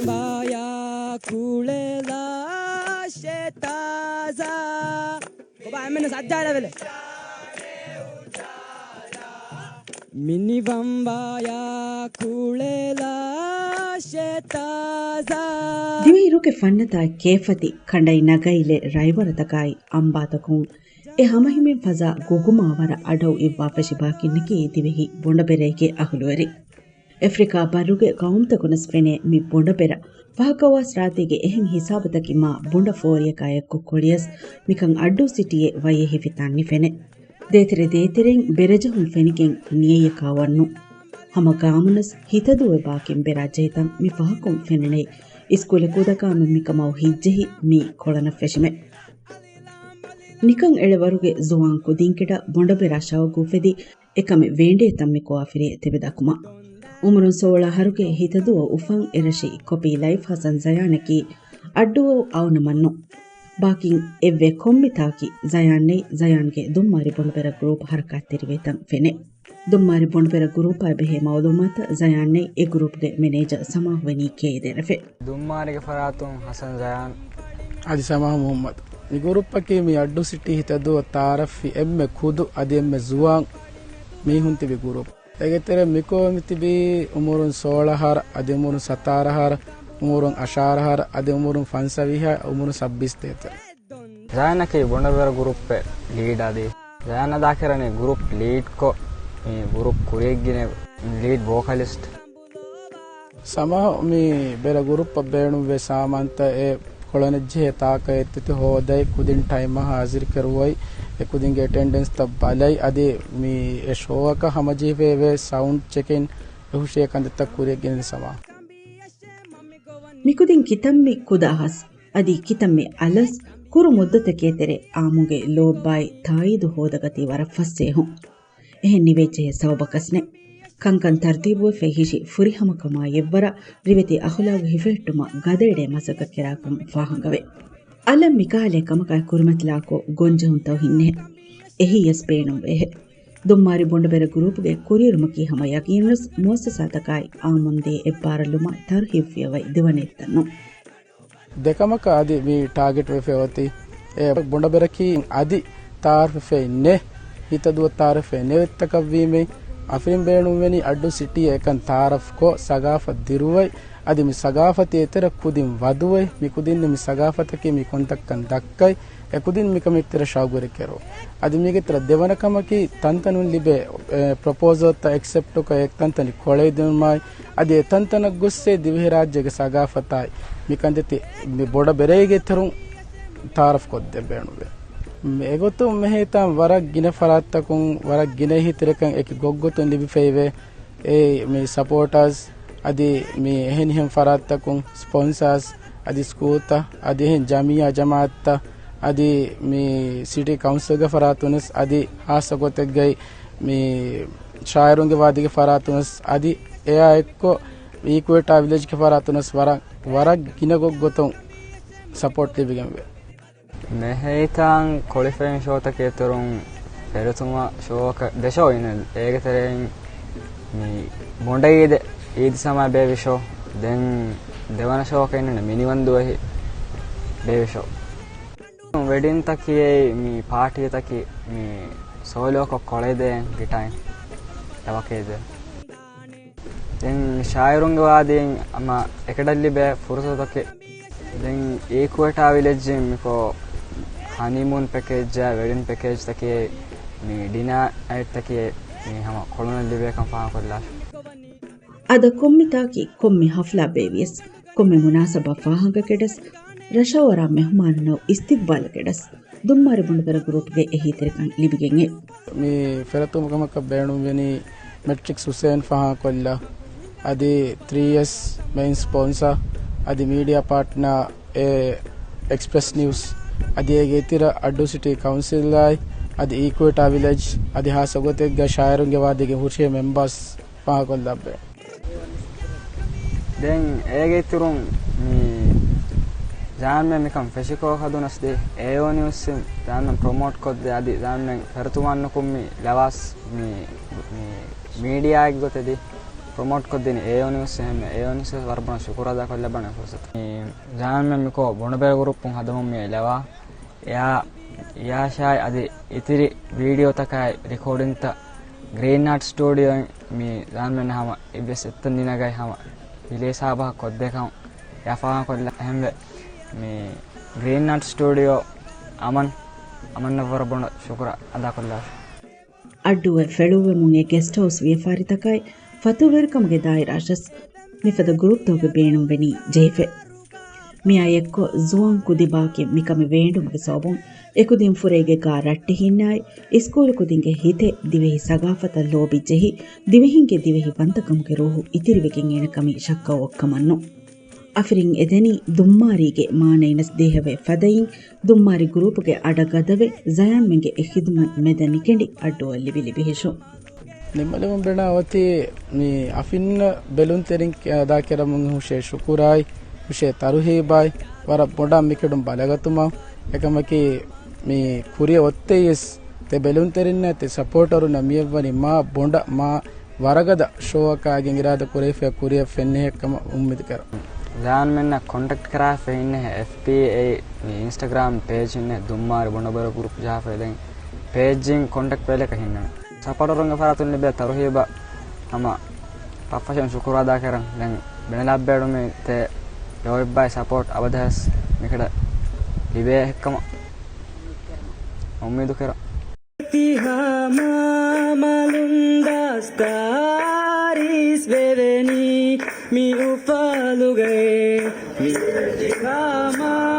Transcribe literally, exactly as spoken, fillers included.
ބާޔާ ކުޅެލާށޭ ތާޒާ. ކޮބާ އެންމެން ސައްޖާލަވެލެ. މިނިވަން ބާޔާ ކުޅެލާށޭ ތާޒާ. ދިވެހިރުގެ ފަންނަތާއި ކޭފަތި ކަނޑައި ނަގައިލެއް ރައިވަރަތަކާއި އަނބާތަކުން އެ ހަމަހިމޭން ފަޒާ ގުގުމާވަރަށް އަޑައު އިއްވާ ފެށި ބާކިންނަކީ ދިވެހި ބޮނޑަބެރައިގެ އަހުލުވެރި. އެފްރިކާ ބައްރުގެ ގައުމުތަކުނަސް ފެނޭ މި ބޮނޑަބެރަ ފަހަކަށްވާ ސްރާތީގެ އެހެން ހިސާބުތަކީ މާ ބުނޑަ ފޯރިއަކާ އެއްކޮށް ކޮޅިޔަސް މިކަން އައްޑޫ ސިޓީއެއް ވައްޔެހިފި ތަން ނިފެނެ. ދޭތެރެ ދޭތެރެއިން ބެރަޖަހުން ފެނިގެން ނިޔައްޔަކާ ވަންނު. ހަމަ ގާމުނަސް ހިތަދޫވެ ބާކިން ބެރާ ޖެހިތަން މި ފަހަކުން ފެނެނެ. އިސްކޫލެ ކުދަކާމެން މިކަމަށް ހިއްޖެހި މީ ކޮޅަނަށް ފެށިމެ. ނިކަން އެޅެ ވަރުގެ ޒުވާން ކުދިން ކިޑަ ބޮނޑަބެރާ ޝައުގު އުފެދި އެކަމެއް ވޭނޑޭތަން މި ކޮވާފިރިއެއް ތެބެދާކުމަށް. އުމުރުން ސޯޅަ އަހަރުގެ ހިތަދޫއަށް އުފަން އެރަށި ކޮޕީ ލައިފް ހަސަން ޒަޔާނަކީ އައްޑޫއަށް އައުނަމަންނު. ބާކީން އެއްވެ ކޮންމެތާކީ ޒަޔާން ނެތް، ޒަޔާންގެ ދުންމާރި ބޮނޑުބެރަ ގްރޫޕް ހަރަކާތްތެރިވޭތަން ފެނޭ. ދުންމާރި ބޮނޑުބެރަ ގްރޫޕާ ބެހޭ މައުލޫމާތަށް ޒަޔާން ނެތް އެ ގްރޫޕްގެ މެނޭޖަރ ސަމާހު ވެނީ ކޭދެރެފެ. ދުންމާރިގެ ފަރާތުން ހަސަން ޒަޔާން. އަދި ސަމާހު މުހައްމަދު. މި ގުރުއްޕަކީ މި އައްޑޫ ސިޓީ ހިތަދޫއަށް ތައާރަފްވި އެންމެ ކުދު އަދި އެންމެ ޒުވާން މީހުން ތިބި ގުރުއްޕް. އޭގެ ތެރޭ މިކޮށް މި ތިބީ އުމުރުން ސޯޅަ އަހަރު، އަދި އުމުރުން ސަތާރަ އަހަރު، އުމުރުން އަށާރަ އަހަރު، އަދި އުމުރުން ފަންސަވީހަ، އުމުރުން ސައްބީސް ދޭތެރޭ. ޒަޔާނަކީ ބޮނޑަބެރަ ގުރުއްޕެއް ލީޑަރ ދީ. ޒަޔާން އަދާކެރަނީ ގުރުއްޕް ލީޑްކޮށް، މި ގުރުއްޕް ކުރިއަށްގެން ލީޑް ވޯކަލިސްޓް. ސަމާހު މި ބެރަ ގުރުއްޕަށް ބޭނުންވޭ ސާމާންތައް އެ ކޮޅަނަށްޖެހޭ ތާކަށް އެއްތަތި ހޯދައި ކުދިން ޓައިމަށް ހާޒިރުކެރުވައި، އެ ކުދިންގެ އެޓެންޑެންސްތައް ބަލައި، އަދި މި އެ ޝޯއަކަށް ހަމަޖެހިފައިވޭ ސައުންޑް ޗެކިން އެ ހުށިއެ ކަންތައްތައް ކުރިއަށް ގެންދިން ސަމާހު. މިކުދިން ކިތަންމެ ކުދަ އަހަސް، އަދި ކިތަންމެ އަލަސް، ކުރު މުއްދަތެކޭ ތެރޭ އާއްމުގެ ލޯބިވާއި ތާއީދު ހޯދަގަތީ ވަރަށް ފަސޭހުން. އެހެން ނިވެއްޖެހޭ ސަބަބަކަސް ނެތް. ކަންކަން ތަރުތީބުވެފައި ހިށި ފުރިހަމަކަމާ އެއްވަރަށް ރިވެތި އަޚުލާގު ހިފެހެއްޓުމަށް ގަދައެޅޭ މަސައްކަތް ކެރާކަން ފާހަގަވޭ. އަލަށް މިކަހަލަ ކަމަކާ ކުރިމަތިލާކޮށް ގޮންޖެހުންތައް ހިންނެހެ. އެހީޔަސް ބޭނުންވޭހެ. ދުންމާރި ބޮނޑުބެރަ ގުރޫޕުގެ ކުރިއެރުމަކީ ހަމަ ޔަގީނުވެސް މުއައްސަސާތަކާއި އާއްމުން ދޭ އެއްބާރަށް ލުމާ ތަރުހީބުވެފައި ދެވަނަ އެއްތަންނު. ދެކަމަކަށް އަދި މި ޓާގެޓް ވެފައި އޮތީ، އެ ބޮނޑަބެރަކީ އަދި ތައާރަފްވެފައެއް ނެތް، ހިތަދޫއަށް ތައާރަފްވެފައެއް ނެތް އެއްތަކަށްވީމޭ، އަފިރިން ބޭނުންވެނީ އައްޑޫ ސިޓީއަށް އެކަން ތައާރަފްކޮށް، ސަގާފަތް ދިރުވައި، އަދި މި ސަގާފަތި އެތެރެ ކުދިން ވަދުވައި، މި ކުދިންނަށް މި ސަގާފަތަކީ މި ކޮންތައްކަން ދައްކައި، އެ ކުދިން މިކަމަށް އެތެރެ ޝައުގުވެރި ކެރުވުން. އަދި މީގެ ތެރެ ދެވަނަ ކަމަކީ، ތަންތަނުން ލިބޭ، އެ، ޕްރޮޕޯސަލްތައް އެކްސެޕްޓްކޮށް، އެ ތަންތަނި ކޮޅައިދިނުމާއި، އަދި އެ ތަންތަނަށް ގޮއްސޭ ދިވެހިރާއްޖޭގެ ސަގާފަތާއި، މި ކަންތައްތި މި ބޮޑަ ބެރޭގެ ތެރުން ތައާރަފް ކޮށްދޭން ބޭނުންވޭ. މި އެގޮތުން މެހޭތާން ވަރަށް ގިނަ ފަރާތްތަކުން، ވަރަށް ގިނަ އެހީތެރިކަން އެކި ގޮށްގޮތުން ލިބިފައިވޭ. އެ މި ސަޕޯޓާސް، އަދި މި އެހެނިހެން ފަރާތްތަކުން ސްޕޮންސާސް، އަދި ސްކޫލްތައް، އަދި އެހެން ޖަމިއްޔާ ޖަމާއަތްތައް، އަދި މި ސިޓީ ކައުންސިލްގެ ފަރާތުންވެސް، އަދި ހާއްސަ ގޮތެއްގައި މި ޝާއިރުންގެ ވާދީގެ ފަރާތުންވެސް، އަދި އެއާ އެއްކޮށް އީކުއޭޓާ ވިލެޖްގެ ފަރާތުންވެސް ވަރަށް، ވަރަށް ގިނަ ގޮށްގޮތުން ސަޕޯޓް ލިބިގެންވޭ. މެހޭތާން ކޮޅިފައިން ޝޯތަކެއް އިތުރުން ފެރިތުމަށް ޝޯއަކަށް ދެ ޝޯ އިންނެވި. އޭގެ ތެރެއިން މި ބޮނޑައީދެއް އީދި ސަމާ ބޭވި ޝޯ، ދެން ދެވަނަ ޝޯއަކަށް އިންނެވި މިނިވަން ދުވަހި ބޭވި ޝޯ. ވެޑިންތަކީ މި ޕާޓީތަކީ މި ސޯލޯކޮށް ކޮޅައިދޭން ގިޓާއިން ދަބަކައިދޭން. ދެން ޝާއިރުންގެ ވާދީން ހަމަ އެކަޑަށް ލިބޭ ފުރުސަތުތަކެއް. ދެން އީކުއޭޓާ ވިލެޖްއިން މިކޮށް ހަނީމޫން ޕެކޭޖްއާ ވެޑިން ޕެކޭޖްތަކޭ މި ޑިނާ ނައިޓްތަކޭ މި ހަމަ ކޮޅުނަށް ލިބޭކަން ފާހަގަކޮށްލާށި. އަދަ ކޮންމެ ތާކީ ކޮންމެ ހަފްލާ ބޭވިޔަސް، ކޮންމެ މުނާސަބާ ފާހަގަކެޑަސް، ރަށަށް އޮރާ މެހުމާނުންނަށް އިސްތިގްބާލަކެޑަސް، ދުންމާރި ބޮނޑުބެރަ ގްރޫޕްގެ އެހީތެރިކަން ލިބިގެން އެ. މި ފެރަތުމުގަ ކަމަކަށް ބޭނުންވެނީ މެޓްރިކްސް ހުސެއިން ފާހަގަކޮށްލާ، އަދި ތްރީ އެސް މެއިން ސްޕޮންސާ، އަދި މީޑިއާ ޕާޓްނާ އެ އެކްސްޕްރެސް ނިއުސް، އަދި އޭގެ އިތުރަށް އައްޑޫ ސިޓީ ކައުންސިލާއި، އަދި އީކުއޭޓާ ވިލެޖް، އަދި ހާއްސަ ގޮތެއްގަ ޝާއިރުންގެ ވާދީގެ ހުށިހެ މެމްބާސް ފާހަގަކޮށްލައްވޭ. ދެން އޭގެ އިތުރުން މި ޒާންމެ މިކަން ފެށިކޯ ހަދުނަސް ދޭ އޭއޯ ނިއުސްއިން ޒާންމެ ޕްރޮމޯޓް ކޮށްދޭ އަދި ޒާންމެ ފެރަތުމާން ނުކުން މި ލަވާސް މި، މި މީޑިއާއެއް ގޮތެދި. ޕްރޮމޯޓް ކޮށްދިނީ އޭ އޯނިވެސް އެހެންވެ. އޭ އޯނިވެސް ވަރަށް ބޮޑަށް ޝުކުރު އަދާކޮށްލަ ބަނެ ފުރުސަތު. ޒާންމެން މިކޯ ބޮނޑުބެރު ގުރޫޕުން ހަދަމުން މި އެލަވާ. އެއާ، ޔާޝާއި އަދި އިތިރި ވީޑިއޯތަކާއި ރިކޯޑިންތައް ގްރީން އާޓް ސްޓޫޑިއޯއިން މި ޒާންމެން ހަމަ އިވެސް އެއްތަން ނިނަގައި ހަމަ ހިލޭ ހިސާބަކަށް ކޮށްދޭކަން އެއާ ފާހަގަކޮށްލާ އެހެންވެ. މި ގްރީން އާޓް ސްޓޫޑިއޯ އަމަން، އަމަންނަށް ވަރަށް ބޮޑަށް ޝުކުރު އަދާކޮށްލާފި. އައްޑޫއެއް ފެޅުއްވެމުން އެ ގެސްޓް ހައުސް ވިޔަފާރިތަކާއި ފަތުރުވެރިކަމުގެ ދާއިރާއަށް މިފަދަ ގްރޫޕްތަކުގެ ބޭނުންވެނީ ޖެހިފަ. މިއާ އެއްކޮށް، ޒުވާން ކުދި ބާކީ މިކަމެއް ވޭންޑުމުގެ ސަބަބުން، އެކުދިން ފުރައިގެ ގާ ރައްޓެހިންނާއި އިސްކޫލު ކުދިންގެ ހިތެއް ދިވެހި ސަގާފަތަށް ލޯބި ޖެހި، ދިވެހިންގެ ދިވެހި ވަންތަކަމުގެ ރޫހު އިތިރިވެގެން އޭނަ ކަމީ ޝައްކައަށް އޮތް ކަމެއް ނޫން. އަފިރިން އެދެނީ ދުއްމާރީގެ މާނައިނަސް ދޭހަވޭ ފަދައިން، ދުއްމާރި ގްރޫޕުގެ އަޑަށް ގަދަވެ، ޒަޔާންމެންގެ އެ ޚިދުމަތް މެދަށް ނިކެނޑި އައްޑޫއަށް ލިބި ލިބި ހިށުން. ނިންމަލެވުން ބެނާ އޮތީ މި އަފިންނަށް ބެލުންތެރިން އަދާކެރަމުން ހުށޭ ޝުކުރާއި، ހުށޭ ތަރުހީބާއި، ވަރަށް ބޮޑަށް މިކެޑުން ބަލަގަތުމަށް. އެކަމަކީ، މި ކުރިއަށް އޮއްތައްޔަސް ތި ބެލުންތެރިންނާ ތި ސަޕޯޓަރުންނާ މިއަށްވަނީ މާ ބޮޑަށް މާ ވަރަގަދަ ޝޯއަކާ އިނގިރާދަ ކުރެވިފަ ކުރިއަށް ފެންނަހެއްކަމަށް އުއްމީދު ކެރަން. ޒާންމެންނަށް ކޮންޓެކްޓް ކަރާފަ ހިންނެ އެފްބީ އެ މި އިންސްޓަގްރާމް ޕޭޖް ހިންނެ ދުއްމާރި ބޮނޑުބެރު ގްރޫޕް ޖަހާފަ ދެން ޕޭޖްއިން ކޮންޓެކްޓް ވެލެކަ ހިންނަން. ސަޕޯޓަރުންގެ ފަރާތުން ލިބޭ ތަރުހީބަށް ހަމަ ފަށްފަށުން ޝުކުރު އަދާ ކެރަން. ދެން ބެނެލާ ބޭޑުމީ ތޭ ލޯތްބާއި ސަޕޯޓް އަބަދަސް މިކަޑަ ލިބޭ ހެއްކަމަށް އުއްމީދު ކެރަން. ތިހާމާ މަލުން ދަސްތާރީސް ވެވެނީ މި އުފާލުގައޭ. މި ތިހާމާ